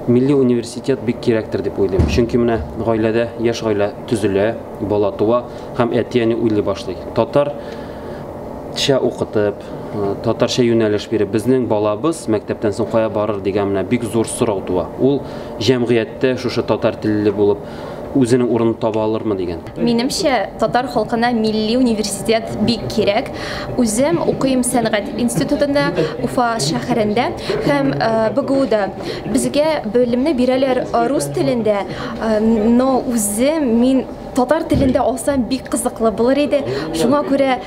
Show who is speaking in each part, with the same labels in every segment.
Speaker 1: Милли университет бик кирәктер дип уйлыйм. Чөнки менә гаиләдә яшь гаилә төзелә, бала туа һәм әти-әни уйлый башлый. Татарча укытып, татарча юнәлеш биреп, безнең балабыз мәктәптән соң кая барыр дигән менә бик зур сорау туа. Ул җәмгыятьтә шушы татар телле булып үзенең урынын таба алырмы дигән.
Speaker 2: Минемчә, татар халкына милли университет бик кирәк. Үзем укыйм сәнгать институтында Уфа шәһәрендә һәм БГУда. Безгә белемне бирәләр рус телендә, но үзем мин татар телендә алсам бик кызыклы булыр иде. Шуңа күрә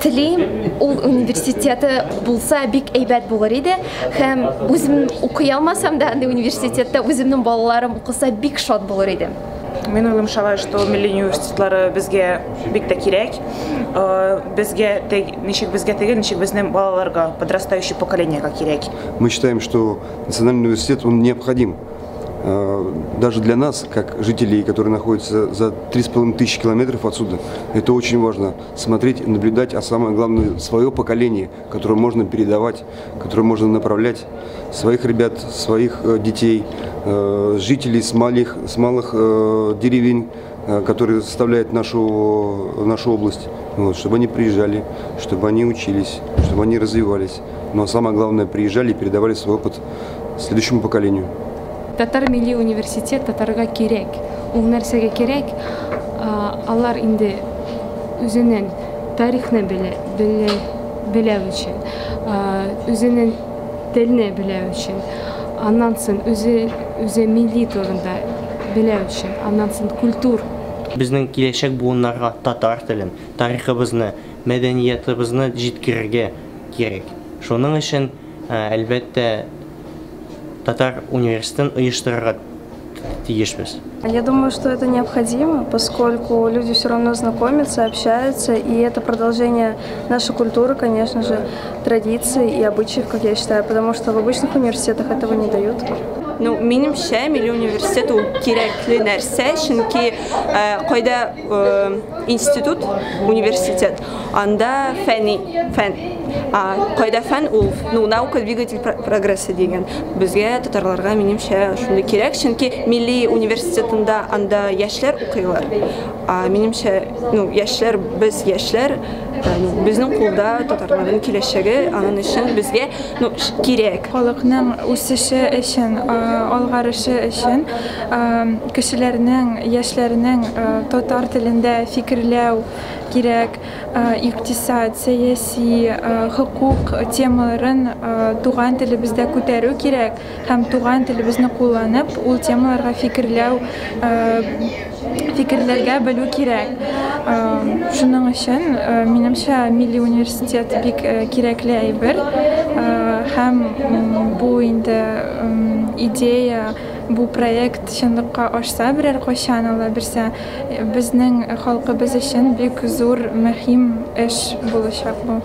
Speaker 2: телим, ул университеты булса бик әйбәт булыр иде. Һәм үзем укый алмасам да андый университетта үземнең балаларым укыса бик шат булыр идем.
Speaker 3: Мин уйлыйм шулай, что милли университетлары безгә бик тә кирәк. Безгә ничек безгә түгел, ничек безнең балаларга, подрастающий поколениега кирәк.
Speaker 4: Мы считаем, что национальный университет, он необходим. Даже для нас, как жителей, которые находятся за 3500 километров отсюда, это очень важно смотреть, наблюдать, а самое главное, свое поколение, которое можно передавать, которое можно направлять, своих ребят, своих детей, жителей с малых деревень, которые составляют нашу область, вот, чтобы они приезжали, чтобы они учились, чтобы они развивались. Но самое главное, приезжали и передавали свой опыт следующему поколению.
Speaker 5: Татар милли университет татарга кирәк. Ул нәрсәгә кирәк? Алар инде үзенең тарихны белә өчен, үзенең телне белә өчен, аннан соң үзе милли турында белә өчен, аннан соң культур.
Speaker 6: Безнең киләчәк буыннарга татар телен, тарихыбызны, мәдәниятыбызны җиткерергә кирәк. Шуның өчен, әлбәттә, татар университетын оештырырга тиешбез.
Speaker 7: Я думаю, что это необходимо, поскольку люди все равно знакомятся, общаются, и это продолжение нашей культуры, конечно же, традиций и обычаев, как я считаю, потому что в обычных университетах этого не дают.
Speaker 8: Ну, минемчә, милли университет ул кирәкле нәрсә, чөнки кайда институт, университет, анда фәнни, фән. Кайда фән ул, ну, наука двигатель прогресса дигән. Безгә, татарларга, минемчә, шундый кирәк, чөнки милли университетында анда яшьләр укыйлар. Минемчә, ну, яшьләр, без яшьләр, безнең кулда татарларның киләчәге, аның өчен безгә, ну, кирәк.
Speaker 9: Халыкның үсеше өчен, алгарышы өчен, кешеләрнең, яшьләрнең татар телендә фикерләү кирәк, икътисад, сәяси, хокук темаларын туган телебездә күтәрү кирәк һәм туган телебезне кулланып, ул темаларга фикерләү, фикерләргә белү кирәк. Шуның өчен, минемчә, милли университет бик кирәкле әйбер һәм бу инде идея, бу проект чынлыкка ашса берәр кайчан, Алла бирсә, безнең халкыбыз өчен бик зур мөһим эш булачак бу.